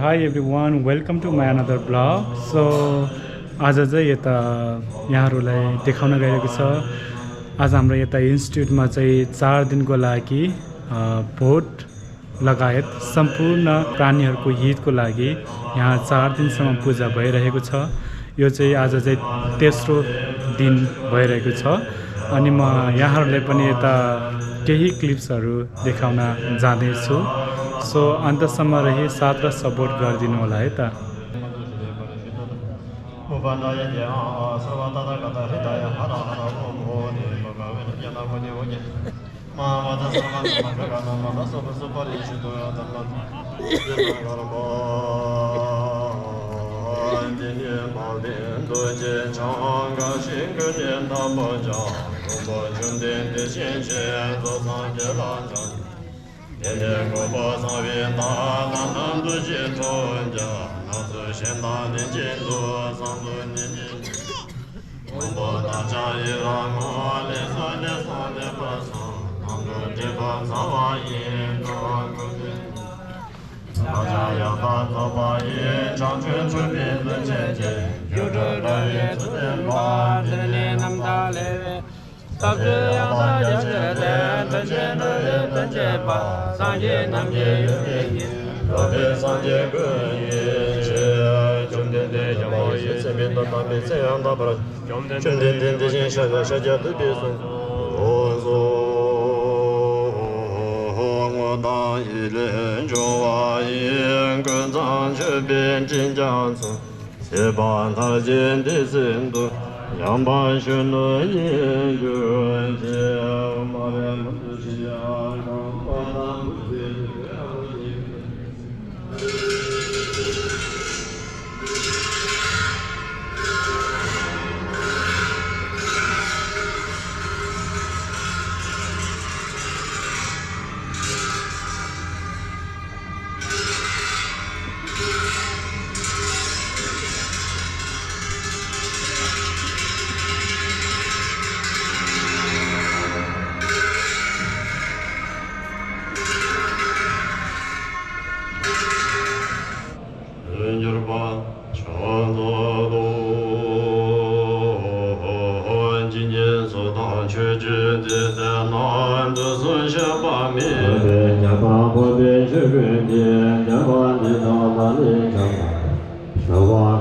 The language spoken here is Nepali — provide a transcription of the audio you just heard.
hi everyone, welcome to my another vlog. So आज चाहिँ यता यहाँहरूलाई देखाउन गएको छ। आज हाम्रो यता इन्स्टिट्युटमा चाहिँ 4 दिनको लागि भोट लगायत सम्पूर्ण प्राणीहरूको हितको लागि यहाँ 4 दिनसम्म पूजा भइरहेको छ। यो चाहिँ आज चाहिँ तेस्रो दिन भइरहेको छ अनि म यहाँहरूलाई पनि यता केही क्लिप्सहरू देखाउन जाँदैछु। सो अन्तसम्म रही साथ र सपोर्ट गरिदिनु होला है त। Shava